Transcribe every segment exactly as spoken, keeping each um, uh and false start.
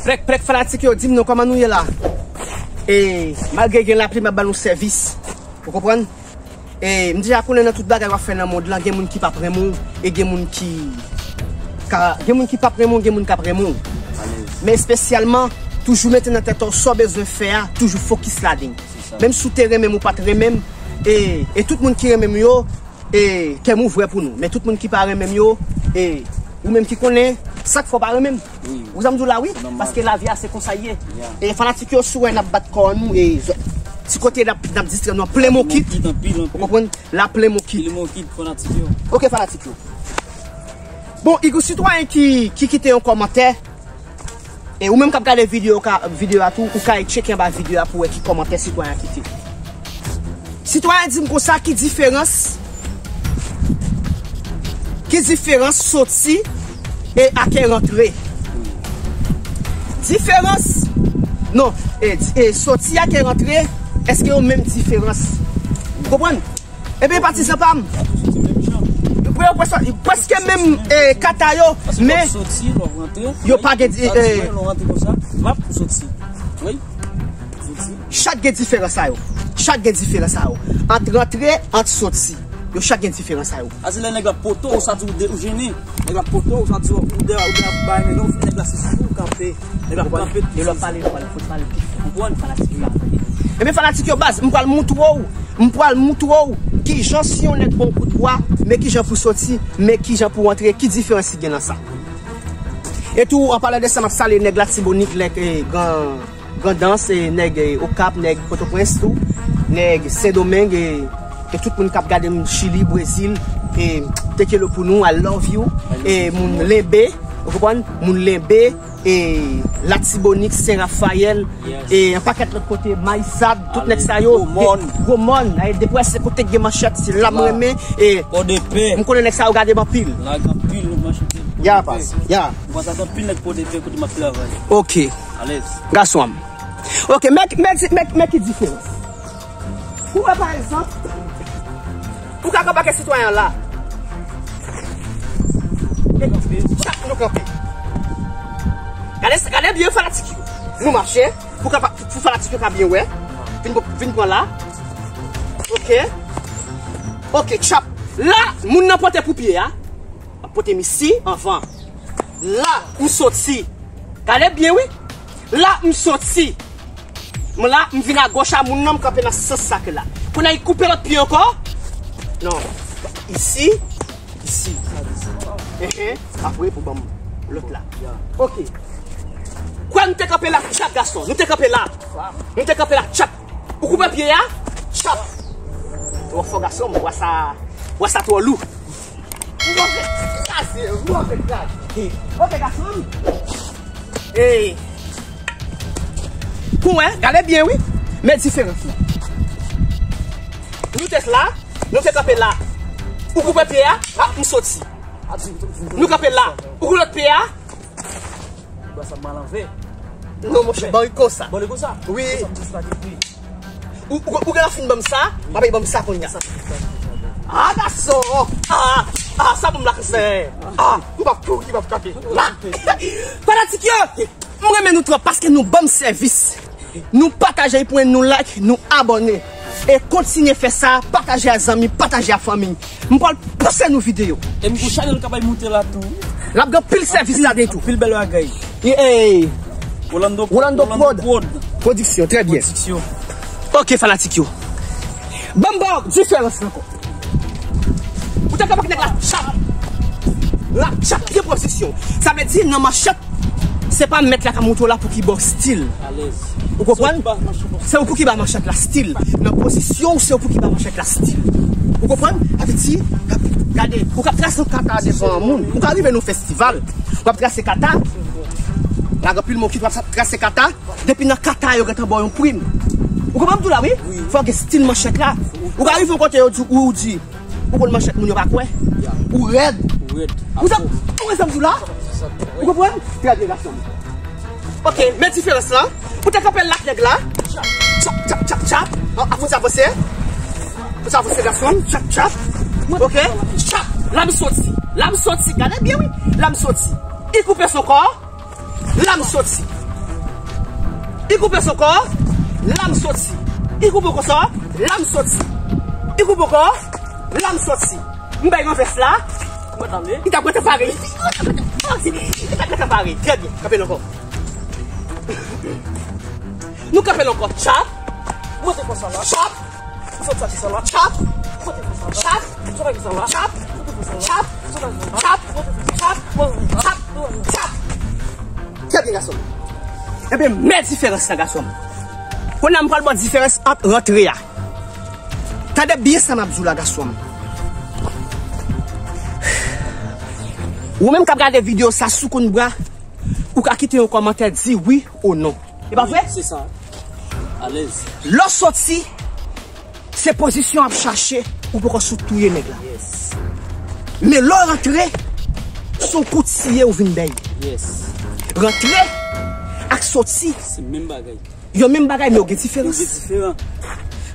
Plèk, plèk fanatik yo, di m non, kòman nou ye la? E, malgre gen lapli, m ap ba nou sèvis. Ou konprann? E, m deja konnen nan tout bagay w ap fè nan mond lan, gen moun ki p ap renmen w, e gen moun ki ka, gen moun ki p ap renmen w, gen moun k ap renmen w. Men espesyalman, toujou mete nan tèt ou sa w bezwen fè a, toujou fokis ladan l. Menm si w te renmen m ou pa t renmen m, e, e tout moun ki renmen m yo, e, kè m ouvè pou nou. Men tout moun ki pa renmen m yo, e, ou menm ki konnen, sa k fè w pa renmen m. Wi. Ou sa m di w la, wi, paske lavi a se konsa l ye. E fanatik yo, si w wè n ap bat kò an nou, e, ti kote n ap, n ap distrè nou an plen mokit. Ou konprann? La plen mokit. Plen mokit, fanatik yo. Ok, fanatik yo. Bon, Igou Sitwayen ki, ki kite yon kòmantè, e ou menm k ap gade videyo, ka, videyo a tou, ou ka tcheke anba videyo a pou wè ki kòmantè sitwayen an kite. Sitwayen di m konsa, ki diferans, ki diferans soti e ake rantre? Diferans, non, e, di- e soti ake rantre, èske yo menm diferans? Ou konprann? Ebyen, patizan pa m. Yo pre-, yo prèske, prèske menm, e, kata yo, men yo pa gen di-, e, chak gen diferans sa yo. Chak gen diferans sa yo. Ant rantre, ant soti. Yo chak gen diferans sa yo. Ase lè nèg la poto, ou sa di ou de-, ou jennen. Nèg la poto, ou sa di ou de-, ou de-, ap bay, men lè ou fin nèg la se sou ou kanpe. Nèg la kanpe. E lè w pale, pale, fout pale pi fò. Konprann? Fanatik yo pa tande. Ebyen, fanatik yo, baz, m pral montre w, m pral montre w kijan si yon nèg ba w kout bwa, men kijan pou soti, men kijan pou antre, ki diferans ki gen nan sa. E tou, an palan de sa, m ap salye nèg Latibonit, nèg, e, Gran, Grandans, e, nèg, e, Okap, nèg Pòtoprens tou, nèg Sendomeng, e, e tout moun k ap gade m Chili, Brezil, e, te kelo pou nou, I love you, e, moun Lenbe, ou konprann? Moun Lenbe, e, Latibonit, Sen Rafayèl, e, yon pakèt lòt kote, Mayisad, tout nèg sa yo, Gwo Mòn, e, depi w wè se kote k gen manchèt, se la m renmen, e, m konnen nèg sa yo gade m anpil. Ya, baz, ya. Mwen sa gen anpil nèg Pòdepè kote m ap travay. Ok. Alèz. Gason an m. Ok, men, men, men, men ki diferans? Ou wè, pa egzanp, ou ka konpare sitwayen an la. E, chak nou kanpe. Gade, gade byen fanatik yo. Nou mache, pou ka, pou fanatik yo ka byen wè. Vin, vin pran la. Ok. Ok, tchap. La, moun nan pote pou pye a. M ap pote m isi anvan. La, m soti. Gade byen, wi. La, m soti. M la, m vin agoch a moun nan, m kanpe nan sans sa ke la. Kounye a, li koupe lòt pye ankò. Non. Isi. Isi. Enhen. Apre, pou ban m lòt la. Ok. Kwè nou te kanpe la, tchap, gason. Nou te kanpe la. Nou te kanpe la, tchap. Ou koupe pye a, tchap. Twò fò, gason, m wè sa, wè sa twò lou. Ou antre kraze, ou antre kraze. Ok, gason. Ey. Pou wè, gade byen, wi. Men diferans lan. Nou te la, nou te kanpe la. Ou koupe pye a, ap m soti. Nou kanpe la. Ou koupe lòt pye a. Bwa sa mal anvè. Non, monchè, ban li konsa. Ban li konsa? Wi. Konsa, m jis pa gen pri. Ou, ou, ou gen fin ban m sa, m ap ban m sa kounye a. Ah, gason! Ah, ah, sa bon m la kanpe. Ah, m p ap kouri, m ap kanpe. La! Fanatik yo! M renmen nou twòp paske nou ban m sèvis. Nou pataje pou nou like, nou abòne. E kontinye fè sa, pataje a zanmi, pataje a fanmi. M pral pouse nou videyo. E m gon chanèl k ap bay moute la tou. L ap gen pil sèvis ladan tou. Pil bèl bagay. E, e, Rolando, Rolando Rolando Prod. Prod. Pwodiksyon, trè byen. Pwodiksyon. Ok, fanatik yo. Ban m ba w diferans lan ankò. Ou te ka wè nèg la tchap. La tchap, gen pwodiksyon. Sa vle di, nan manchèt, se pa mèt la k ap montre w la pou ki bò stil. Alèz. Ou konprann? Se ou ki ba manchèt la. Se ou pou ki ba manchèt la stil. Nan pozisyon w, se ou pou ki ba manchèt la stil. Ou konprann? Sa vle di, gade, ou k ap trase yon kata devan yon moun. Ou ka rive nan yon festival, w ap trase kata. La gen anpil moun ki t ap trase kata. Depi nan kata, yo gentan ba w yon prim. Ou konprann m di w la, wi? Wi. Fò w gen stil manchèt la. Ou ka rive yon kote, yo di, ou di, ou konn manchèt moun yo pa kwè. Ya. Ou rèd. Ou rèd. Ou sa, ou wè sa m di w la? Ou konprann? Trè byen, gason. Ok, men diferans lan. Ou te kanpe la ak nèg la. Tchap, tchap, tchap, tchap. An, an, fouti avanse. Fouti avanse, gason. Tchap, tchap. Ok. Tchap. La m soti. La m soti. Gade byen, wi. La m soti. Li koupe son kò. La m soti. Li koupe son kò, lam soti. Li koupe konsa, lam soti. Li koupe kò, lam soti. M bay ranvès la. Mwen tande. Li t ap rete pare. Li t ap rete pare. Trè byen. Kanpe l ankò. Nou kanpe l ankò. Tchap. Monte konsa la. Tchap. Ou sot soti sa la. Tchap. Ou sot soti sa la. Tchap. Tchap. Tchap. Tchap. Tchap. Tchap. Tchap. Trè byen, gason. Ebyen, men diferans la, gason. Kounye a, m pral ba w diferans ant rantre a. Tande byen sa m ap di w la, gason. Ou menm k ap gade videyo sa sou Kounbra, ou ka kite yon kòmantè, di wi ou non. E pa vre? Se sa. Alèz. Lè w soti, se pozisyon w ap chache, ou poko sot touye nèg la. Yes. Men lè w rantre, se yon kout siye ou vin bay. Yes. Rantre ak soti, se menm bagay. Yo menm bagay, men yo gen diferans. Yo gen diferan.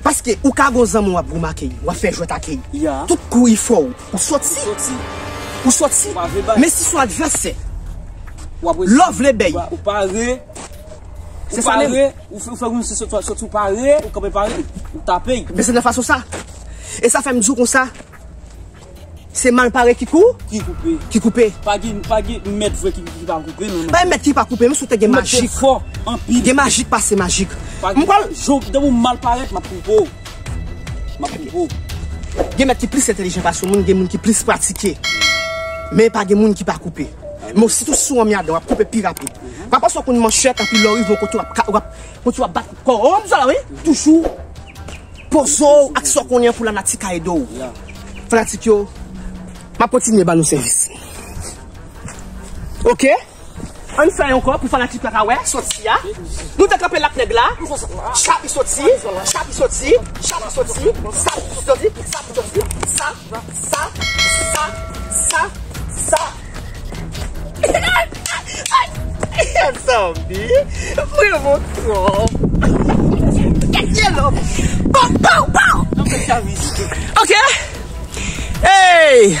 Paske ou ka gon zanmi w ap goumake, w ap fè jwèt ak li. Ya. Tout kou li fè w, ou soti. Soti. Ou soti. Ou pa vle bay. Men si se yon advèsè, w ap resi. Lè w vle bay. Ou pa, ou pare. Se sa menm. Ou fè, ou fè moun si soti, soti ou pare, ou kanpe pare, ou tape. Men se nan fason sa. E sa fè m di w konsa, se mal pare ki kou? Ki koupe. Ki koupe. Pa gen, pa gen mèt vre ki, ki pa koupe, non, non. Pa gen mèt ki pa koupe, menm si w te gen majik. Fò, anpil. Gen majik pase majik. Pa gen, m pral jan w mal parèt, m ap koupe w. M ap koupe w. Gen mèt ki plis entèlijan pase w, moun, gen moun ki plis pratike. Men pa gen moun ki pa koupe. Men w sitou si w anmyadan, w ap koupe pi rapid. Pa panse w konn manchèt, anpi lè w rive yon kote w ap ka, w ap, kote w ap bat kò w, w ap di la, wi. Toujou poze w ak sa w konnen an pou lanati ka ede w. Ya. Fanatik yo, m ap kontinye ba nou sèvis. Oke? Ann fè l ankò pou fanatik yo ka wè, soti a. Nou te kanpe l ak nèg la. Chap li soti, chap li soti, chap li soti, chap li soti, chap li soti, sa, sa, sa, sa, sa. Zanmi, vrèman twòp. Gade lò. Pow, pow, pow. Oke. Hey!